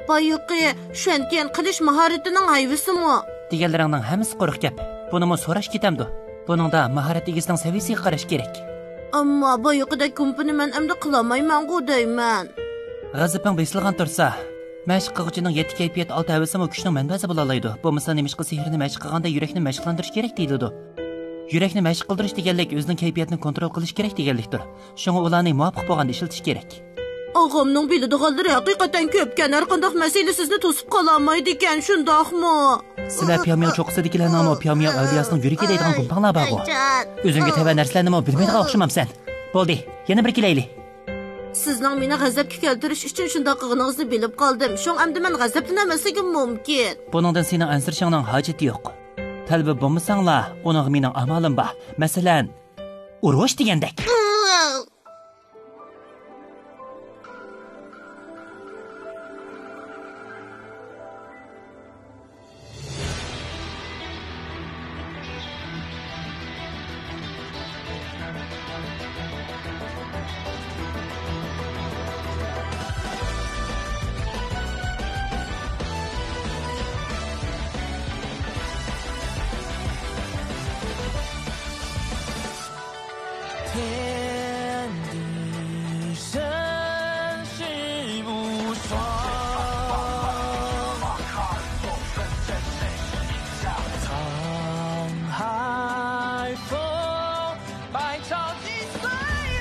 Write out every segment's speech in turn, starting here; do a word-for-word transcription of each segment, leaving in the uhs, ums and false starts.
بايىقى شۈەنتيەن قىلىش ماھارىتىنىڭ ھەيۋىسىمۇ؟ دېگەنلىرىڭنىڭ ھەممىسى قۇرۇق گەپ. بۇنىمۇ سوراش كېتەمدۇ؟ بۇنىڭدا ماھارەت ئىگىسىنىڭ سەۋىيىسىگە قاراش كېرەك. ئەمما بايىقىدەك گۇمپىنى مەن ئەمدى قىلالمايمەنغۇ دەيمەن. غەزىپىڭ بېسىلغان تۇرسا، مەشىق قىلغۇچىنىڭ يەتتە كەيپىيات، ئالتە ھەۋىسىمۇ كۈچنىڭ مەنبەسى بولالايدۇ. بولمىسا نېمىشقا سېھىرنى مەشىق قىلغاندا يۈرەكنى مەشىقلەندۈرۈش كېرەك دېيىلىدۇ؟ يۈرەكنى مەشىق قىلدۇرۇش دېگەنلىك ئۆزىنىڭ كەيپىياتىنى كونترول قىلىش كېرەك دېگەنلىكتۇر. شۇڭا ئۇلارنى مۇۋاپىق بولغاندا ئىشلىتىش كېرەك. ئاغامنىڭ بىلىدىغانلىرى ھەقىقەتەن كۆپكەن، ھەرقانداق مەسىلە سىزنى توسۇپ قالالمايدىكەن، شۇنداقمۇ؟ سىلەر پياۋمياڭ چوققىسىدىكىلەرنىڭمۇ پياۋمياڭ ئەۋلىياسىنىڭ يۈرىكى دەيدىغان گۇمپاڭلار بارغۇ. ئۆزۈڭگە تەۋە نەرسىلەرنىمۇ بىلمەيدىغان ئوخشىمامسەن؟ بولدى، يەنە بىر كېلەيلى. سىزنىڭ مېنى غەزەپكە كەلتۈرۈش ئۈچۈن شۇنداق قىلغىنىڭىزنى بىلىپ قالدىم. شۇڭا ئەمدى مەن غەزەپلىنەلمەسلىكىم مۇمكىن. بۇنىڭدىن سېنىڭ ئەنسىرىشىڭنىڭ ھاجىتى يوق. تەلۋە بولمىساڭلار، ئۇنىڭغا مېنىڭ ئامالىم بار. مەسىلەن، ئۇرۇش دېگەندەك. 天地生死无双，沧海风，百朝击碎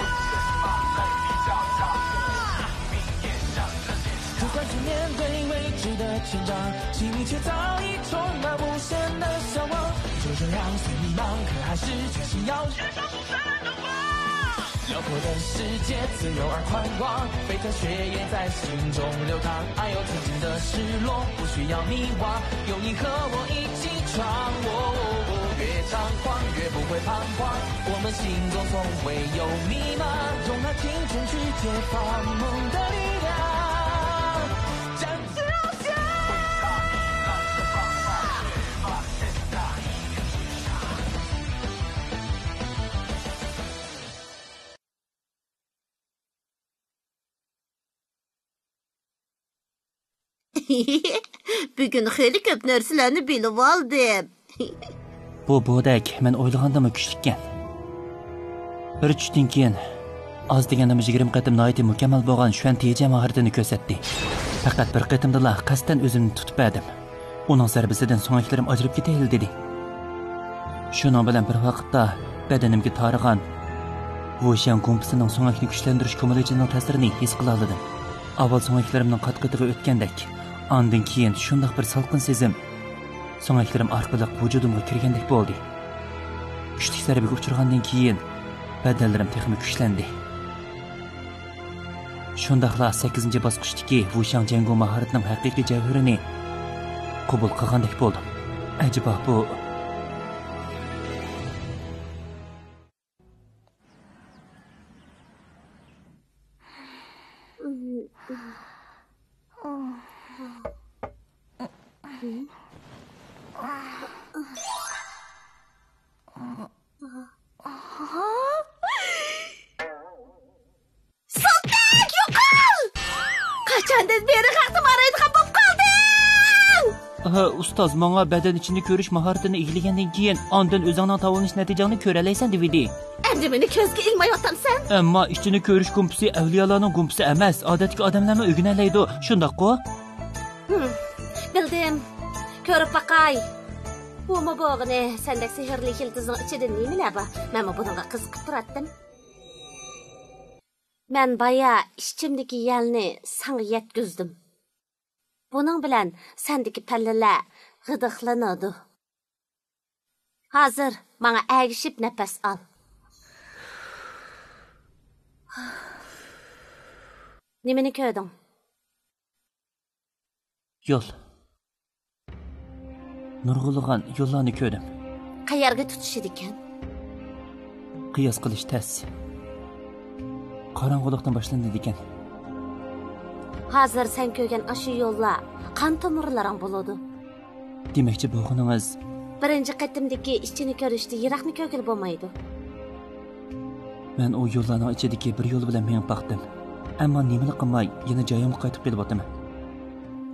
了。就算是面对未知的千丈，心里却早已充满无限的向往。就这样虽迷茫，可还是决心要燃烧不散的光。辽阔的世界自由而宽广，沸腾血液在心中流淌。爱有曾经的失落，不需要迷惘，有你和我一起闯。哦，越彷徨越不会彷徨，我们心中从未有迷茫。用爱青春去解放梦的力量。 بۈگۈن خېلى كۆپ نەرسىلەرنى بىلىۋالدىم. بۇ بودەك مەن ئويلىغاندىنمۇ كۈچلۈككەن. بىر چۈشتىن كېيىن ئاز دېگەندىمۇ يىگىرمە قېتىم ناھايىتى مۇكەممەل بولغان شۈەن تېجيەن ماھارىتىنى كۆرسەتتى. پەقەت بىر قېتىمدىلا قەستەن ئۆزۈمنى تۇتۇپ بەردىم. ئۇنىڭ زەربىسىدىن سۆڭەكلىرىم ئاجرىپ كېتەيلى دېدى. شۇنىڭ بىلەن بىر ۋاقىتتا بەدىنىمگە تارىغان ۋۇشياڭ گۇمپىسىنىڭ سۆڭەكنى كۈچلەندۈرۈش كۇمۇلىچىنىڭ تەسىرىنى ھېس قىلالىدىم. ئاۋۋال سۆڭەكلىرىمنىڭ قات-قېتىغا ئۆتكەندەك، ئاندىن كېيىن شۇنداق بىر سالقىن سېزىم سۆڭەكلىرىم ئارقىلىق ۋۇجۇدۇمغا كىرگەندەك بولدى. كۈچلۈك زەربىگە ئۇچرىغاندىن كېيىن بەدەنلىرىم تېخىمۇ كۈچلەندى. شۇنداقلا سەككىزىنچى باسقۇچتىكى ۋۇشياڭ جەڭگۇ ماھارىتىنىڭ ھەقىقىي جەۋھىرىنى قوبۇل قىلغاندەك بولدۇم. ئەجەبا بۇ سالتەك، يوقال! قاچاندىن بېرى خەقنى مارايدىغان بولۇپ قالدىڭ؟ ھە، ئۇستاز، ماڭا بەدەن ئىچىنى كۆرۈش ماھارىتىنى ئىگىلىگەندىن كېيىن، ئاندىن ئۆزۈڭنىڭ تاۋلىنىش نەتىجەڭنى كۆرەلەيسەن دېۋىدى. ئەمدى مېنى كۆزگە ئىلمايۋاتامسەن؟ ئەمما ئىچىنى كۆرۈش گۇمپىسى ئەۋلىيالارنىڭ گۇمپىسى ئەمەس، ئادەتتىكى ئادەملەرمۇ ئۆگىنەلەيدۇ، شۇنداققۇ؟ ھىم، بىلدىم. كۆرۈپ باقاي. بۇمۇ بولغىنى، سەندەك سېھىرلىك يىلتىزنىڭ ئىچىدە نېمىلەر بار؟ مەنمۇ بۇنىڭغا قىزىقىپ تۇراتتىم. مەن بايا ئىچىمدىكى يەلنى ساڭا يەتكۈزدۈم. بۇنىڭ بىلەن سەندىكى پەللىلەر غىدىقلىنىدۇ. ھازىر ماڭا ئەگىشىپ نەپەس ئال. نېمىنى كۆردۈڭ؟ يول. نۇرغۇنلىغان يوللارنى كۆردۈم. قەيەرگە تۇتىشىدىكەن؟ قىياس قىلىش تەس. قاراڭغۇلۇقتىن باشلىنىدىكەن. ھازىر سەن كۆرگەن ئاشۇ يوللار قان تومۇرلىرىڭ بولىدۇ. دېمەكچى بولغىنىڭىز؟ بىرىنچى قېتىمدىكى ئىچىنى كۆرۈشتە يىراقنى كۆرگىلى بولمايدۇ. مەن ئۇ يوللارنىڭ ئىچىدىكى بىر يول بىلەن مېڭىپ باقتىم. ئەمما نېمىلا قىلماي، يەنە جايىمغا قايتىپ كېلىۋاتىمەن.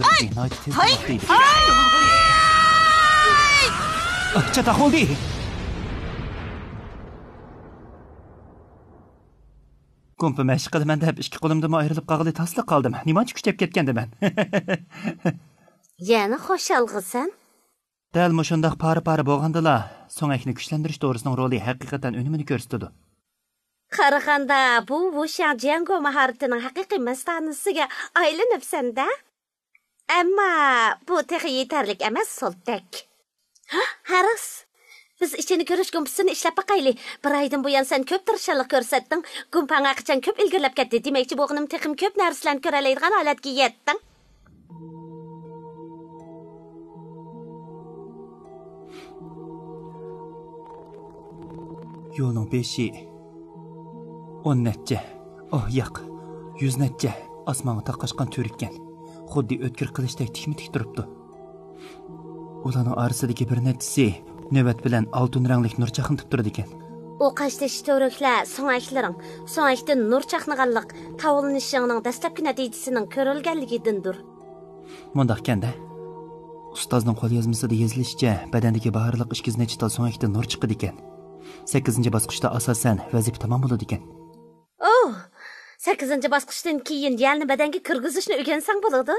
سۈرئىتى ناھايىتى تېز بولماقتا ئىدى. ئاھ، چاتاق بولدى! گۇمپا مەشىق قىلىمەن دەپ ئىككى قولۇمدىنمۇ ئايرىلىپ قالغىلى تاسلا قالدىم. نېمانچە كۈچەپ كەتكەندىمەن؟ يەنە خۇشالغۇسەن؟ دەل مۇشۇنداق پارە-پارە بولغاندىلا، سۆڭەكنى كۈچلەندۈرۈش دورىسىنىڭ رولى ھەقىقەتەن ئۈنۈمىنى كۆرسىتىدۇ. قارىغاندا، بۇ ۋۇشياڭ جياڭگو ماھارىتىنىڭ ھەقىقىي مەستانىسىگە ئايلىنىپسەن-دە. ئەمما بۇ تېخى يېتەرلىك ئەمەس، سولتەك. ھە، ھە، راست. بىز ئىچىنى كۆرۈش گۇمپىسىنى ئىشلەپ باقايلى. بىر ئايدىن بۇيان سەن كۆپ تىرىشچانلىق كۆرسەتتىڭ. گۇمپاڭ ھەرقاچان كۆپ ئىلگىرىلەپ كەتتى. دېمەكچى بولغىنىم، تېخىمۇ كۆپ نەرسىلەرنى كۆرەلەيدىغان ھالەتكە يەتتىڭ. يولنىڭ بېشى ئون نەچچە، ئوھ ياق، يۈز نەچچە ئاسمانغا تاقاشقان تۈۋرۈككەن، خۇددى ئۆتكۈر قىلىچتەك تىكمۇ تىك تۇرۇپتۇ. ئۇلارنىڭ ئارىسىدىكى بىر نەچچىسى نۆۋەت بىلەن ئالتۇن رەڭلىك نۇر چاقنىتىپ تۇرىدىكەن. ئۇ قاشتېشى تۈۋرۈكلەر سۆڭەكلىرىڭ، سۆڭەكتىن نۇر چاقنىغانلىق تاۋلىنىشىڭنىڭ دەسلەپكى نەتىجىسىنىڭ كۆرۈلگەنلىكىدىندۇر. مۇنداق ئىكەن-دە. ئۇستازنىڭ قوليازمىسىدا يېزىلىشىچە، بەدەندىكى بارلىق ئىككى يۈز نەچچە تال سۆڭەكتىن نۇر چىقىدىكەن. سەككىزىنچى باسقۇچتا ئاساسەن ۋەزىپە تامام بولىدىكەن. ئوھ، سەككىزىنچى باسقۇچتىن كېيىن يەلنى بەدەنگە كىرگۈزۈشنى ئۆگەنسەڭ بولىدۇ.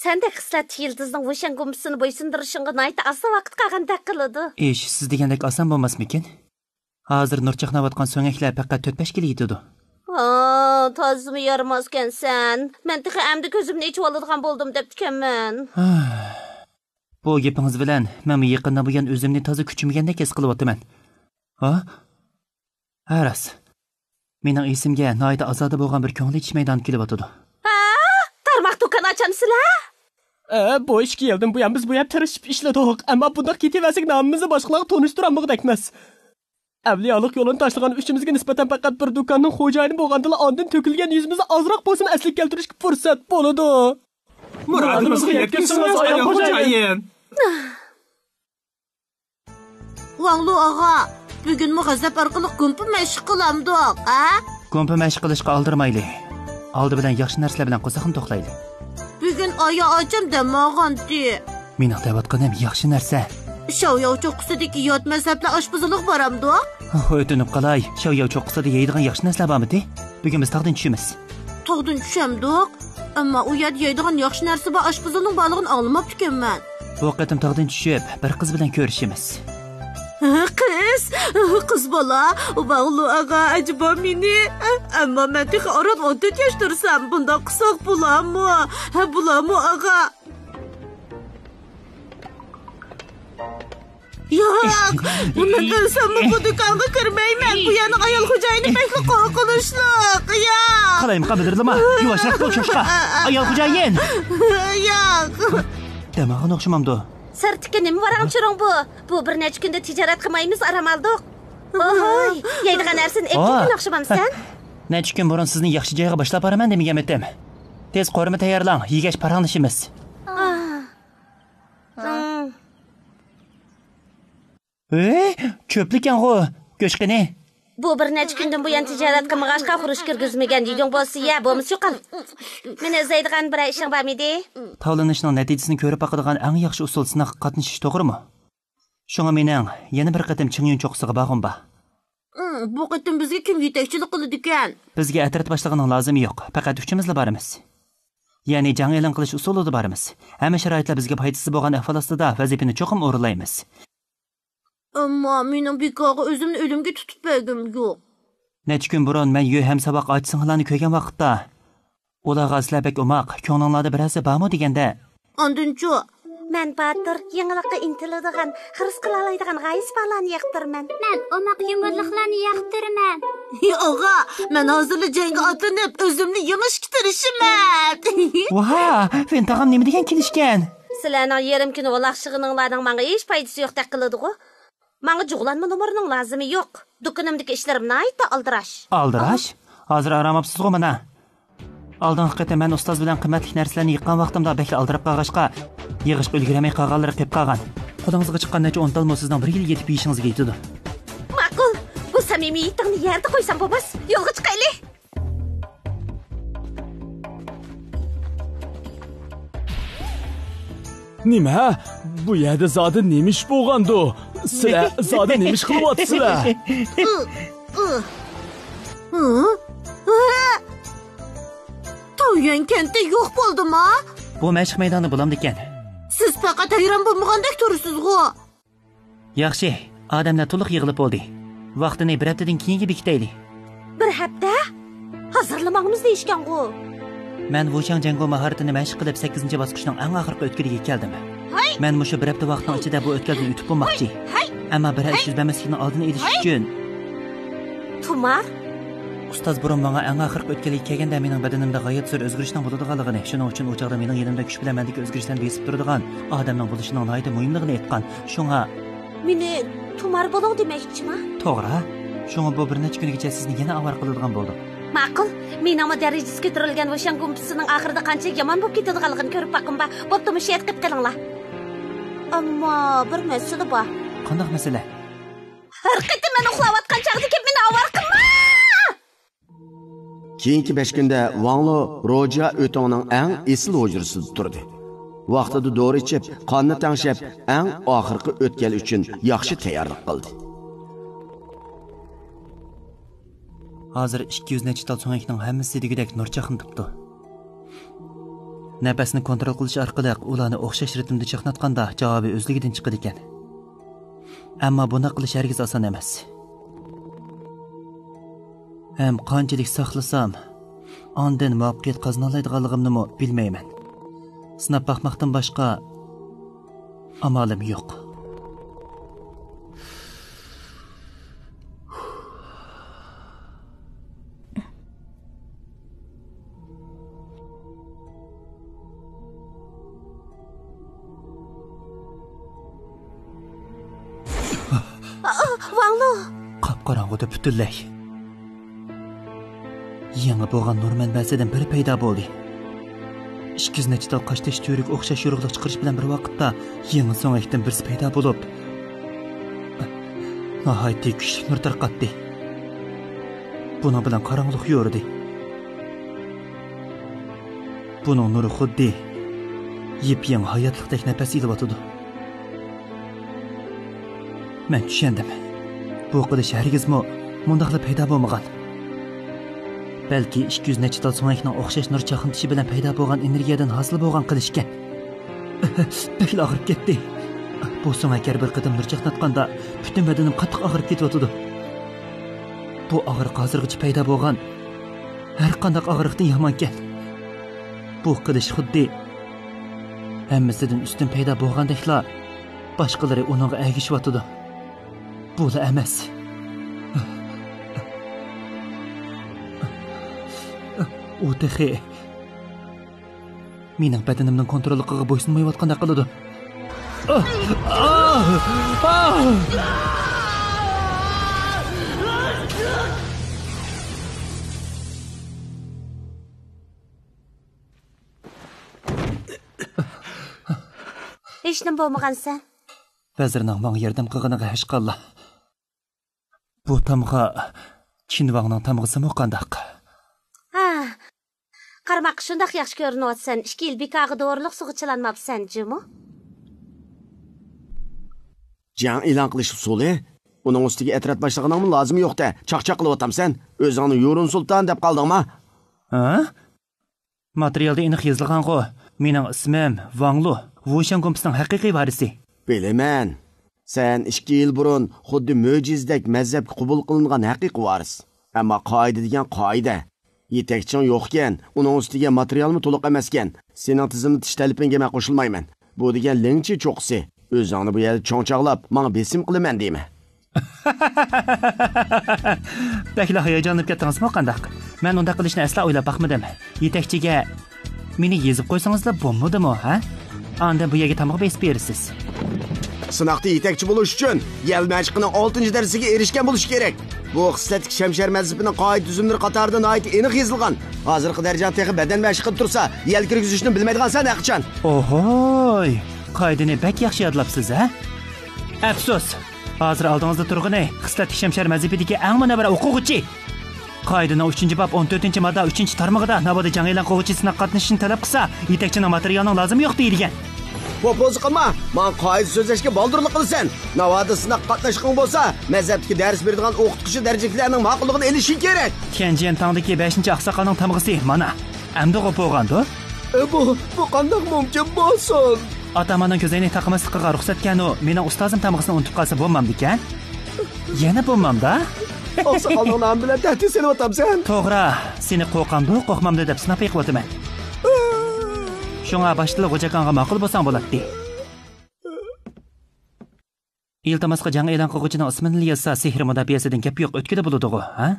سەندەك خىسلەتلىك يىلتىزنىڭ ۋۇشەن گۇمپىسىنى بويسۇندۇرۇشۇڭغا ناھايىتى ئازلا ۋاقىت قالغاندەك قىلىدۇ. ئىش سىز دېگەندەك ئاسان بولماسمىكىن؟ ھازىر نۇر چاقناۋاتقان سۆڭەكلەر پەقەت تۆت-بەش كىلو يېتىدۇ. ھا، تازىمۇ يارىماسكەنسەن. مەن تېخى ئەمدى كۆزۈمنى ئېچىۋالىدىغان بولدۇم دەپتىكەنمەن. بۇ گېپىڭىز بىلەن مەنمۇ يېقىندىن بۇيان ئۆزۈمنى تازا كۈچىمىگەندەك ھېس قىلىۋاتىمەن. ھا؟ ھە، راست. مېنىڭ ئېسىمگە ناھايىتى ئازادە بولغان بىر كۆڭۈل ئېچىش مەيدانى كېلىۋاتىدۇ. ھە؟ تارماق دۇكان ئاچامسىلەر؟ ئە، بۇ ئىككى يىلدىن بۇيان بىز بۇ يەردە تىرىشىپ ئىشلىدۇق، ئەمما بۇنداق كېتىۋەرسەك نامىمىزنى باشقىلارغا تونۇشتۇرالمىغۇدەكمىز. ئەۋلىيالىق يولىنى تاشلىغان ئۈچىمىزگە نىسبەتەن پەقەت بىر دۇكاننىڭ خوجايىنى بولغاندىلا ئاندىن تۆكۈلگەن يۈزىمىزنى ئازراق بولسىمۇ ئەسلىگە كەلتۈرۈشكە پۇرسەت بولىدۇ. مۇرادىمىزغا يەتكۈزسىڭىز، ئايال خوجايىن. ۋاڭلۇ ئاغا، بۈگۈنمۇ غەزەپ ئارقىلىق گۇمپا مەشىق قىلامدۇق، ھە؟ گۇمپا مەشىق قىلىشقا ئالدىرىمايلى. ئالدى بىلەن ياخشى نەرسىلەر بىلەن قورساقنى توقلايلى. بۈگۈن ئايا ئاچام دەم ئالغانتى. مېنىڭ دەۋاتقىنىم ياخشى نەرسە. شاۋياۋ چوققىسىدىكى يات مەزھەپلەر ئاشپۇزىلىغا بارامدۇق؟ ئۆتۈنۈپ قالاي، شاۋياۋ چوققىسىدا يەيدىغان ياخشى نەرسىلەر بارمىدى؟ بۈگۈن بىز تاغدىن چۈشىمىز. تاغدىن چۈشەمدۇق؟ ئەمما ئۇ يەردە يەيدىغان ياخشى نەرسە بار ئاشپۇزىلنىڭ بارلىقىنى ئاڭلىماپتىكەنمەن. بۇ قېتىم تاغدىن چۈشۈپ، بىر قىز بىلەن كۆرۈشىمىز. قىز؟ قىز بالا؟ ۋاڭلۇ ئاغا، ئەجەبا مېنى؟ ئەمما مەن تېخى ئاران ئون تۆت ياش تۇرسام، بۇنداق قىلساق بولامۇ؟ ھە، بولامۇ ئاغا؟ ياق! مەن ئۆلسەممۇ بۇ دۇكانغا كىرمەيمەن. بۇ يەرنىڭ ئايال خوجايىنى بەكلا قورقۇنچلۇق. ياق! قالايمىقان بىدىرلىما. يۇۋاشراق بول، چوشقا. ئايال خوجايىن! ياق! دەم ئالغان ئوخشىمامدۇ؟ سىرتتىكى نېمە ۋاراڭ-چۇرۇڭ بۇ؟ بۇ بىر نەچچە كۈندە تىجارەت قىلمايمىز، ئارام ئالدۇق. ئوھوي، يەيدىغان نەرسىنى ئېلىپ كەلگەن ئوخشىمامسەن؟ نەچچە كۈن بۇرۇن سىزنى ياخشى جايغا باشلاپ بارىمەن دېمىگەنمىدىم؟ تېز قورۇما تەييارلاڭ، يېگەچ پاراڭلىشىمىز. ئاھ. ھە؟ ئى، چۆپلۈكەنغۇ، گۆشقىنى. بۇ بىر نەچچە كۈندىن بۇيان تىجارەت قىلمىغاچقا خۇرۇچ كىرگۈزمىگەن دېگەن بولسا يە، بولمىسا يوقال. مېنى ئىزدەيدىغان بىرەر ئىشىڭ بارمىدى؟ تاۋلىنىشنىڭ نەتىجىسىنى كۆرۈپ باقىدىغان ئەڭ ياخشى ئۇسۇل سىناققا قاتنىشىش، توغرىمۇ؟ شۇڭا مېنىڭ يەنە بىر قېتىم چىڭيۈن چوققىسىغا بارغۇم بار. ئىم، بۇ قېتىم بىزگە كىم يېتەكچىلىك قىلىدىكەن؟ بىزگە ئەترەت باشلىقىنىڭ لازىمى يوق، پەقەت ئۈچىمىزلا بارىمىز. يەنى جەڭ ئېلان قىلىش ئۇسۇلىدا بارىمىز. ھەممە شارائىتلار بىزگە پايدىسىز بولغان ئەھۋال ئاستىدا ۋەزىپىنى چوقۇم ئورۇنلايمىز. ئەمما مېنىڭ بىكارغا ئۆزۈمنى ئۆلۈمگە تۇتۇپ بەرگۈم يوق. نەچچە كۈن بۇرۇن مەن يۆ ھەم ساۋاق ئاچا-سىڭىللارنى كۆرگەن ۋاقىتتا، ئۇلارغا سىلەر بەك ئوماق، كۆڭلۈڭلاردا بىرەرسى بارمۇ دېگەندە، ئاندىنچۇ؟ مەن باتۇر، يېڭىلىققا ئىنتىلىدىغان، خىرىس قىلالايدىغان غايىسى بارلارنى ياقتۇرىمەن. مەن ئوماق يۇمۇرلۇقلارنى ياقتۇرىمەن. ئاغا، مەن ھازىرلا جەڭگە ئاتلىنىپ، ئۆزۈمنى يېڭىشكە تىرىشىمەن. ۋاھ، ۋىن تاغام نېمە دېگەن كېلىشكەن؟ سىلەرنىڭ يېرىم كۈن ئۇلاقشىغىنىڭلارنىڭ ماڭا ھېچ پايدىسى يوقتەك قىلىدىغۇ. ماڭا جۇغلانما نومۇرنىڭ لازىمى يوق. دۇكىنىمدىكى ئىشلىرىم ناھايىتى ئالدىراش. ئالدىراش؟ ھازىر ئارام ئاپسىزغۇ مانا. ئالدىنقى قېتىم مەن ئۇستاز بىلەن قىممەتلىك نەرسىلەرنى يىغقان ۋاقتىمدا بەكلا ئالدىراپ قالغاچقا، يىغىشقا ئۈلگۈرەلمەي قالغانلىرى قېلىپ قالغان. قولىڭىزغا چىققان نەچچە ئون تالمۇ سىزنىڭ بىر يىل يېتىپ يېيىشىڭىزگە يېتىدۇ. ماقۇل، بۇ سەمىمىيىتىڭنى يەردە قويسام بولماس. يولغا چىقايلى. نېمە؟ بۇ يەردە زادى نېمە ئىش بولغاندۇ؟ سىلەر زادى نېمە ئىش قىلىۋاتىسىلەر؟ تاۋيۈەن كەنتى يوق بولدىما؟ بۇ مەشىق مەيدانى بولامدىكەن؟ سىز پەقەت ھەيران بولمىغاندەك تۇرىسىزغۇ؟ ياخشى، ئادەملەر تولۇق يىغىلىپ بولدى. ۋاقتىنى بىر ھەپتىدىن كېيىنگە بېكىتەيلى. بىر ھەپتە؟ ھازىرلا ماڭىمىز دېيىشكەنغۇ. مەن ۋۇشاڭ جەڭگو ماھارىتىنى مەشىق قىلىپ، سەككىزىنچى باسقۇچنىڭ ئەڭ ئاخىرقى ئۆتكىلىگە كەلدىم. ھەي! مەن مۇشۇ بىر ھەپتە ۋاقىتنىڭ ئىچىدە بۇ ئۆتكەلدىن ئۆتۈپ بولماقچى. ھەي! ئەمما بىر ئىش يۈز بەرمەسلىكىنىڭ ئالدىنى ئېلىش ئۈچۈن. تۇمار؟ ئۇستاز بۇرۇن ماڭا ئەڭ ئاخىرقى ئۆتكەلگە كەلگەندە مېنىڭ بەدىنىمدە غايەت زور ئۆزگىرىشنىڭ بولىدىغانلىقىنى، شۇنىڭ ئۈچۈن ئۇ چاغدا مېنىڭ يېنىمدا كۈچ بىلەن مەندىكى ئۆزگىرىشلەرنى بېسىپ تۇرىدىغان ئادەمنىڭ بولۇشىنىڭ ناھايىتى مۇھىملىقىنى ئېيتقان. شۇڭا. مېنى تۇمار بولۇڭ دېمەكچىما؟ توغرا. شۇڭا بۇ بىر نەچچە كۈنگىچە سىزنى يەنە ئاۋارە قىلىدىغان بولدۇم. ماقۇل. مېنىڭمۇ دەرىجىسى كۆتۈرۈلگەن ۋۇشاڭ گۇمپىسىنىڭ ئاخىرىدا قانچە يامان بولۇپ كېتىدىغانلىقىنى كۆرۈپ باققۇم بار. بوپتۇ، مۇشۇ يەردە قېلىپ قېلىڭلار. ئەمما بىر مەسىلە بار. قانداق مەسىلە؟ ھەر قېتىم مەن ئۇخلاۋاتقان چاغدا كېلىپ مېنى ئاۋارە قىلما! كېيىنكى بەش كۈندە ۋاڭلۇ روجيا ئۆتۈڭنىڭ ئەڭ ئېسىل ھۇجرىسىدا تۇردى. ۋاقتىدا دورا ئىچىپ، قاننى تەڭشەپ، ئەڭ ئاخىرقى ئۆتكەل ئۈچۈن ياخشى تەييارلىق قىلدى. ھازىر ئىككى يۈز نەچچە تال سۆڭەكنىڭ ھەممىسى دېگۈدەك نۇر چاقنىتىپتۇ. نەپەسنى كونترول قىلىش ئارقىلىق ئۇلارنى ئوخشاش رىتىمدا چاقناتقاندا جاۋابى ئۆزلۈكىدىن چىقىدىكەن. ئەمما بۇنداق قىلىش ھەرگىز ئاسان ئەمەس. ھەم قانچىلىك ساقلىسام، ئاندىن مۇۋەپپەقىيەت قازىنالايدىغانلىقىمنىمۇ بىلمەيمەن. سىناپ باقماقتىن باشقا ئامالىم يوق. ۋاڭلۇ! قاپقاراڭغۇدا پۈتۈنلەي. يېڭى بولغان نۇر مەنبەسىدىن بىرى پەيدا بولدى. ئىككى يۈز نەچچە تال قاشتېشى تۈۋرۈك ئوخشاش يورۇقلۇق چىقىرىش بىلەن بىر ۋاقىتتا يېڭى سۆڭەكتىن بىرسى پەيدا بولۇپ، ناھايىتى كۈچلۈك نۇر تارقاتتى. بۇنىڭ بىلەن قاراڭغۇلۇق يورۇدى. بۇنىڭ نۇرى خۇددى يېپيېڭى ھاياتلىقتەك نەپەس ئېلىۋاتىدۇ. مەن چۈشەندىم. بۇ قىلىچ ھەرگىزمۇ مۇنداقلا پەيدا بولمىغان. بەلكى ئىككى يۈز نەچچە تال سۆڭەكنىڭ ئوخشاش نۇر چاقنىتىشى بىلەن پەيدا بولغان ئېنېرگىيەدىن ھاسىل بولغان قىلىچكەن. بەكلا ئاغرىپ كەتتى. بۇ سۆڭەك ھەر بىر قېتىم نۇر چاقناتقاندا پۈتۈن بەدىنىم قاتتىق ئاغرىپ كېتىۋاتىدۇ. بۇ ئاغرىق ھازىرغىچە پەيدا بولغان ھەر قانداق ئاغرىقتىن يامانكەن. بۇ قىلىچ خۇددى ھەممىسىدىن ئۈستۈن پەيدا بولغاندەكلا، باشقىلىرى ئۇنىڭغا ئەگىشىۋاتىدۇ. بۇلا ئەمەس. ئۇ تېخى مېنىڭ بەدىنىمنىڭ كونتروللۇقىغا بويسۇنمايۋاتقاندەك قىلىدۇ. ھېچنېمە بولمىغانسەن. ۋەزىرنىڭ ماڭا ياردەم قىلغىنىغا ھەشقاللا. بۇ تامغا چىن ۋاڭنىڭ تامغىسىمۇ قانداق؟ ھا، قارىماققا شۇنداق ياخشى كۆرۈنۈۋاتىسەن، ئىككى يىل بىكارغا دورىلىق سۇغا چىلانماپسەن جۇمۇ. جەڭ ئېلان قىلىش ئۇسۇلى؟ ئۇنىڭ ئۈستىگە ئەترەت باشلىقىنىڭمۇ لازىمى يوق-دە، چاقچاق قىلىۋاتامسەن؟ ئۆزۈڭنى يۇرۇن سۇلتان دەپ قالدىڭما؟ ھە؟ ماتېرىيالدا ئېنىق يېزىلغانغۇ، مېنىڭ ئىسمىم ۋاڭلۇ، ۋۇشەن گۇمپىسىنىڭ ھەقىقىي ۋارىسى. بىلىمەن. سەن ئىككى يىل بۇرۇن خۇددى مۆجىزىدەك مەزھەپكە قوبۇل قىلىنغان ھەقىقىي ۋارىس. ئەمما قائىدە دېگەن قائىدە. يېتەكچىڭ يوقكەن، ئۇنىڭ ئۈستىگە ماتېرىيالمۇ تولۇق ئەمەسكەن. سېنىڭ تىزىملىتىش تەلىپىڭگە مەن قوشۇلمايمەن. بۇ دېگەن لىڭچى چوققىسى. ئۆزۈڭنى بۇ يەردە چوڭ چاغلاپ، ماڭا بېسىم قىلىمەن دېمە. بەكلا ھاياجانلىنىپ كەتتىڭىزمۇ قانداق؟ مەن ئۇنداق قىلىشنى ئەسلا ئويلاپ باقمىدىم. يېتەكچىگە مېنى يېزىپ قويسىڭىزلا بولمىدىمۇ، ھە؟ ئاندىن بۇ يەرگە تامغا بېسىپ بېرىسىز. سىناقتا يېتەكچى بولۇش ئۈچۈن يەل مەشىقىنىڭ ئالتىنچى دەرىجىسىگە ئېرىشكەن بولۇش كېرەك. بۇ خىسلەتلىك شەمشەر مەزھىپىنىڭ قائىدە-تۈزۈملىرى قاتارىدا ناھايىتى ئېنىق يېزىلغان. ھازىرقى دەرىجەڭ تېخى بەدەن مەشىقىدە تۇرسا، يەل كىرگۈزۈشنى بىلمەيدىغانسەن ھەقىچان. ئوھوي، قائىدىنى بەك ياخشى يادلاپسىز، ھە؟ ئەپسۇس، ھازىر ئالدىڭىزدا تۇرغىنى خىسلەتلىك شەمشەر مەزھىپىدىكى ئەڭ مۇنەۋۋەر ئوقۇغۇچى. قائىدىنىڭ ئۈچىنچى باب ئون تۆتىنچى ماددا ئۈچىنچى تارمىقىدا ناۋادا جەڭ ئېلان قىلغۇچى سىناق قاتنىشىشىنى تەلەپ قىلسا، يېتەكچىنىڭ ماتېرىيالنىڭ لازىمى يوق دېيىلگەن. پوپوزا قىلما، ماڭا قائىدە سۆزلەشكە بالدۇرلۇق قىلىسەن. ناۋادا سىناق قاتناشقىڭ بولسا، مەزھەپتىكى دەرس بېرىدىغان ئوقۇتقۇچى دەرىجىلىكلەرنىڭ ماقۇللۇقىنى ئېلىشىڭ كېرەك. تيەنجيەن تاڭدىكى بەشىنچى ئاقساقالنىڭ تامغىسى مانا. ئەمدىغۇ بولغاندۇ؟ ئە، بۇ، بۇ قانداق مۇمكىن بولسۇن؟ ئاتا-ئانامنىڭ كۆز ئەينەك تاقىماسلىقىغا رۇخسەتكەنۇ، مېنىڭ ئۇستازىم تامغىسىنى ئۇنتۇپ قالسا بولمامدىكەن؟ يەنە بولمامدا؟ ئاقساقالنىڭ نامى بىلەن تەھدىت سېلىۋاتامسەن؟ توغرا، سېنى قورقامدۇ، قورقمامدۇ دەپ سىناپ بېقىۋاتىمەن. شۇڭا باشتىلا غوجاكاڭغا ماقۇل بولساڭ بولاتتى. ئىلتىماسقا جەڭ ئېلان قىلغۇچىنىڭ ئىسمىنىلا يازسا، سېھرىي مۇداپىئەسىدىن گەپ يوق، ئۆتكىلى بولىدىغۇ، ھە؟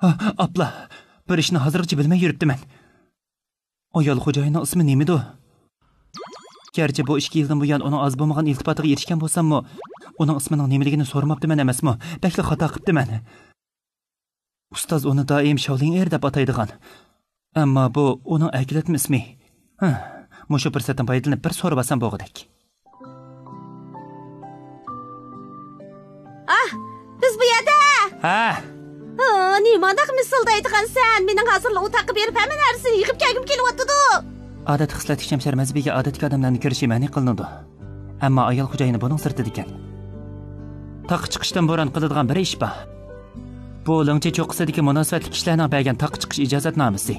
ھا، ئاپلا، بىر ئىشنى ھازىرغىچە بىلمەي يۈرۈپتىمەن. ئايال خوجايىننىڭ ئىسمى نېمىدۇ؟ گەرچە بۇ ئىككى يىلدىن بۇيان ئۇنىڭ ئاز بولمىغان ئىلتىپاتىغا ئېرىشكەن بولساممۇ، ئۇنىڭ ئىسمىنىڭ نېمىلىكىنى سورىماپتىمەن ئەمەسمۇ؟ بەكلا خاتا قىپتىمەن. ئۇستاز ئۇنى دائىم شاۋلىڭ ئېر دەپ ئاتايدىغان. ئەمما بۇ ئۇنىڭ ئەكېلەتمە ئىسمى. ھە، مۇشۇ پۇرسەتتىن پايدىلىنىپ بىر سورىۋالسام بولغۇدەك. ئاھ، بىز بۇ يەردە! ھە! ئا، نېمانداق مىسىلدايدىغانسەن؟ مېنىڭ ھازىرلا ئوتاققا بېرىپ ھەممە نەرسىنى يىغىپ كەلگۈم كېلىۋاتىدۇ. ئادەتتە خىسلەتلىك شەمشەر مەزھىپىگە ئادەتتىكى ئادەملەرنى كىرىشى مەنئى قىلىنىدۇ. ئەمما ئايال خوجايىنى بۇنىڭ سىرتىدىكەن. تاغقا چىقىشتىن بۇرۇن قىلىدىغان بىر ئىش بار. بۇ لىڭچى چوققىسىدىكى مۇناسىۋەتلىك كىشىلەرنىڭ بەرگەن تاغقا چىقىش ئىجازەتنامىسى.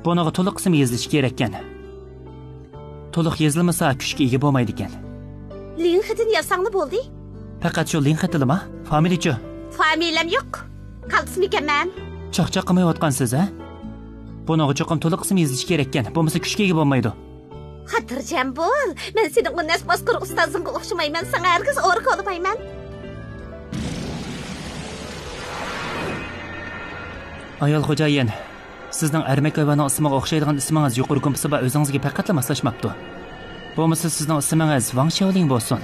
بۇنىڭغا تولۇق ئىسىم يېزىلىشى كېرەككەن. تولۇق يېزىلمىسا، كۈچكە ئىگە بولمايدىكەن. لىڭ خېتىنى يازساڭلا بولدى. پەقەت شۇ لىڭ خېتىلىما؟ فامىلىچۇ؟ فامىلەم يوق. قالتىسمىكەنمەن؟ چاقچاق قىلمايۋاتقانسىز، ھە؟ بۇنىڭغا چوقۇم تولۇق ئىسىم يېزىلىشى كېرەككەن، بولمىسا كۈچكە ئىگە بولمايدۇ. خاتىرجەم بول، مەن سېنىڭ ئۇ نەس باسقۇر ئۇستازىڭغا ئوخشىمايمەن، ساڭا ھەرگىز ئورا كولىمايمەن. ئايال خوجايىن، سىزنىڭ ئەرمەك ھايۋاننىڭ ئىسمىغا ئوخشايدىغان ئىسمىڭىز يۇقىرى گۇمپىسى بار ئۆزىڭىزگە پەقەتلا ماسلاشماپتۇ. بولمىسا سىزنىڭ ئىسمىڭىز ۋاڭ شياۋلىڭ بولسۇن.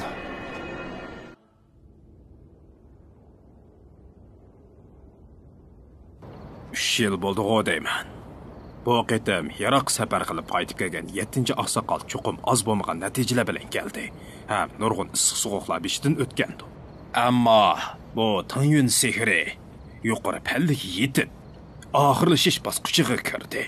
ئۈچ يىل بولدىغۇ دەيمەن. بۇ قېتىم يىراق سەپەر قىلىپ قايتىپ كەلگەن يەتتىنچى ئاقساقال چوقۇم ئاز بولمىغان نەتىجىلەر بىلەن كەلدى ھەم نۇرغۇن ئىسسىق سوغۇقلار بېشىدىن ئۆتكەندۇ. ئەمما بۇ تىڭيۈن سېھرى يۇقىرى پەللىگە يېتىپ، ئاخىرلىشىش باسقۇچىغا كىردى.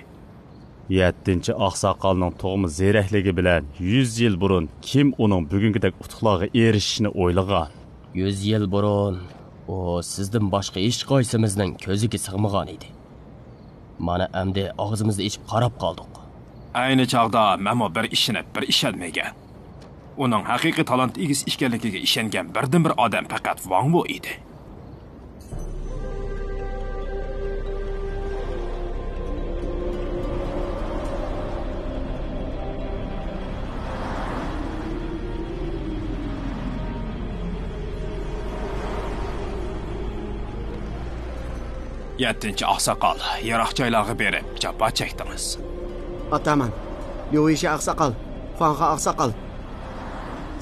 يەتتىنچى ئاقساقالنىڭ تۇغما زېرەكلىكى بىلەن يۈز يىل بۇرۇن كىم ئۇنىڭ بۈگۈنكىدەك ئۇتۇقلارغا ئېرىشىشىنى ئويلىغان؟ يۈز يىل بۇرۇن ئۇ سىزدىن باشقا ھېچقايسىمىزنىڭ كۆزىگە سىغمىغان ئىدى. مانا ئەمدى ئاغزىمىزنى ئېچىپ قاراپ قالدۇق. ئەينى چاغدا مەنمۇ بىر ئىشىنىپ، بىر ئىشەنمىگەن. ئۇنىڭ ھەقىقىي تالانت ئىگىسى ئىكەنلىكىگە ئىشەنگەن بىردىنبىر ئادەم پەقەت ۋاڭ ۋو ئىدى. يەتتىنچى ئاقساقال، يىراق جايلارغا بېرىپ جاپا چەكتىڭىز. ئاتامان، ليۇ يىشى ئاقساقال، خۇاڭخې ئاقساقال،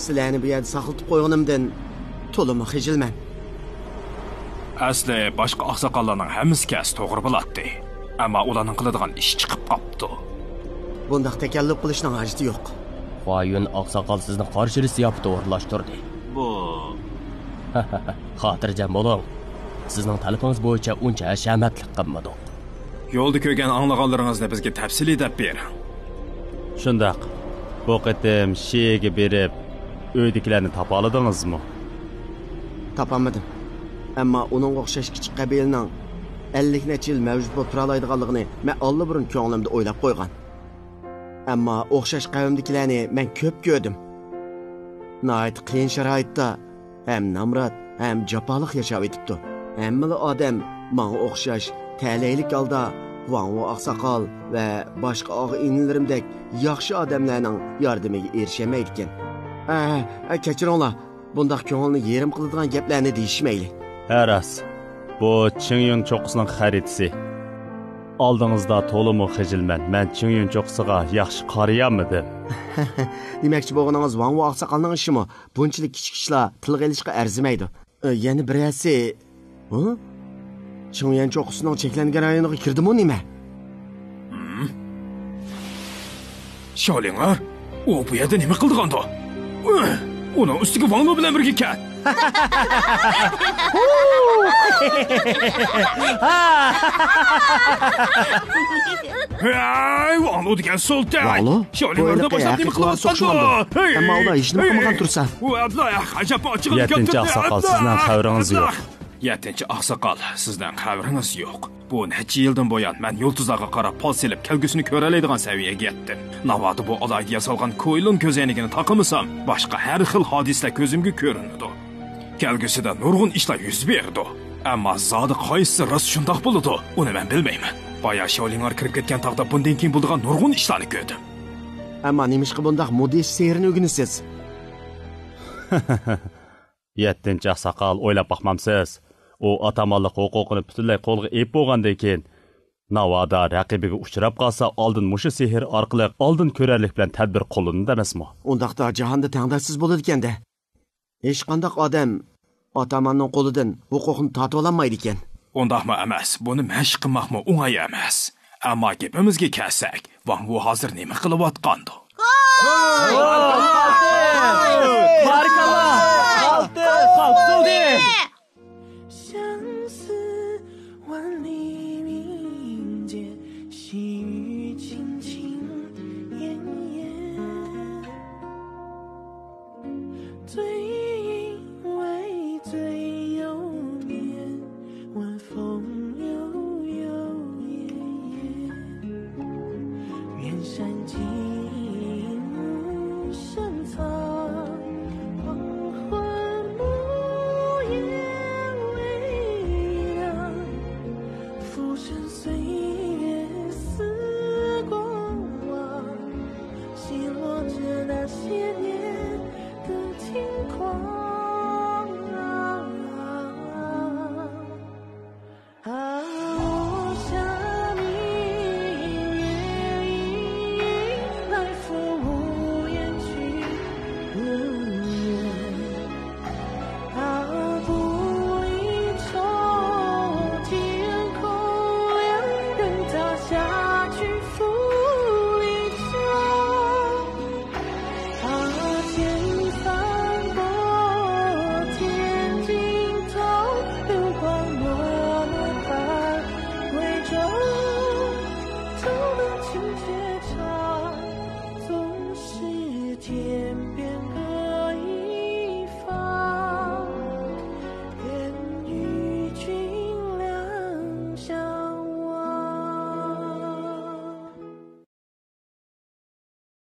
سىلەرنى بۇ يەردە ساقلىتىپ قويغىنىمدىن تولىمۇ خىجىلمەن. ئەسلى باشقا ئاقساقاللارنىڭ ھەممىسى كەلسە توغرا بولاتتى. ئەمما ئۇلارنىڭ قىلىدىغان ئىشى چىقىپ قاپتۇ. بۇنداق تەكەللۇپ قىلىشنىڭ ھاجىتى يوق. خۇايۈن ئاقساقال سىزنى قارشى ئېلىش زىياپىتى ئورۇنلاشتۇردى. بۇ خاتىرجەم بولۇڭ. سىزنىڭ تەلىپىڭىز بويىچە ئۇنچە ھەشەمەتلىك قىلمىدۇق. يولدا كۆرگەن ئاڭلىغانلىرىڭىزنى بىزگە تەپسىلىي دەپ بېرىڭ. شۇنداق. بۇ قېتىم شىئېگە بېرىپ، ئۆيدىكىلەرنى تاپالىدىڭىزمۇ؟ تاپالمىدىم. ئەمما ئۇنىڭغا ئوخشاش كىچىك قەبىلىنىڭ ئەللىك نەچچە يىل مەۋجۇت بولۇپ تۇرالايدىغانلىقىنى مەن ئاللىبۇرۇن كۆڭلۈمدە ئويلاپ قويغان. ئەمما ئوخشاش قەۋمدىكىلەرنى مەن كۆپ كۆردۈم. ناھايىتى قىيىن شارائىتتا ھەم نامرات، ھەم جاپالىق ياشاۋېتىپتۇ. ھەممىلا ئادەم ماڭا ئوخشاش تەلەيلىك ھالدا ۋاڭۋۇ ئاقساقال ۋە باشقا ئاغا-ئىنىلىرىمدەك ياخشى ئادەملەرنىڭ ياردىمىگە ئېرىشەلمەيدىكەن. ئە، ئە، كەچۈرۈڭلار، بۇنداق كۆڭۈلنى يېرىم قىلىدىغان گەپلەرنى دېيىشمەيلى. ھە، راست. بۇ چىڭيۈن چوققىسىنىڭ خەرىتىسى. ئالدىڭىزدا تولىمۇ خىجىلمەن. مەن چىڭيۈن چوققىسىغا ياخشى قارىيالمىدىم. دېمەكچى بولغىنىڭىز ۋاڭۋۇ ئاقساقالنىڭ ئىشىمۇ بۇنچىلىك كىچىك ئىشلار تىلغا ئېلىشقا ئەرزىمەيدۇ. ئە، يەنە بىرەرسى. ھە؟ چىڭيۈەن چوققىسىنىڭ چەكلەنگەن رايونىغا كىردىمۇ نېمە؟ شاۋلىڭار، ئۇ بۇ يەردە نېمە قىلىدىغاندۇ؟ ئۇنىڭ ئۈستىگە ۋاڭلۇ بىلەن بىرگە كەل. ھەي، ۋاڭلۇ دېگەن سۇلتان! ۋاڭلۇ؟ شاۋلىڭاردا بۇ باشلاپ ھېلىقى نېمە قىلىۋاتقاندۇ؟ ئوخشىمامدۇ؟ ھەي، ئەمما ئۇلار ھېچنېمە ھەي، قىلمىغان تۇرسا. ئۇ ئەبلە، ئەجەب ئاچچىقىنى يەتتىنچى كەلتۈردى. ئاقساقال، سىزنىڭ خەۋىرىڭىز يوق. يەتتىنچى ئاقساقال، سىزنىڭ خەۋىرىڭىز يوق. بۇ نەچچە يىلدىن بۇيان مەن يۇلتۇزلارغا قاراپ پال سېلىپ كەلگۈسىنى كۆرەلەيدىغان سەۋىيەگە يەتتىم. ناۋادا بۇ ئالاھىدە ياسالغان كۇيلۇن كۆزەينىكىنى تاقىمىسام، باشقا ھەر خىل ھادىسىلەر كۆزۈمگە كۆرۈنىدۇ. كەلگۈسىدە نۇرغۇن ئىشلار يۈز بېرىدۇ. ئەمما زادى قايسىسى راست شۇنداق بولىدۇ، ئۇنى مەن بىلمەيمەن. بايا شاۋلىڭار كىرىپ كەتكەن تاغدا بۇندىن كېيىن بولىدىغان نۇرغۇن ئىشلارنى كۆردۈم. ئەمما نېمىشقا بۇنداق مۇدھىش سېھىرنى ئۆگىنىسىز؟ يەتتىنچى ئاقساقال، ئويلاپ باقمامسىز؟ ئۇ ئاتامانلىق ھوقۇقىنى پۈتۈنلەي قولغا ئېلىپ بولغاندىن كېيىن، ناۋادا رەقىبىگە ئۇچراپ قالسا، ئالدىن مۇشۇ سېھىر ئارقىلىق ئالدىن كۆرەرلىك بىلەن تەدبىر قوللىنىدۇ ئەمەسمۇ؟ ئۇنداقتا جاھاندا تەڭداشسىز بولىدىكەن-دە. ھېچقانداق ئادەم ئاتاماننىڭ قولىدىن ھوقۇقنى تارتىۋالالمايدىكەن. ئۇنداقمۇ ئەمەس، بۇنى مەشىق قىلماقمۇ ئوڭاي ئەمەس. ئەمما گېپىمىزگە كەلسەك، ۋاڭ ۋۇ ھازىر نېمە قىلىۋاتقاندۇ؟ بارىكاللا! ئالتە! قاپسىلدى!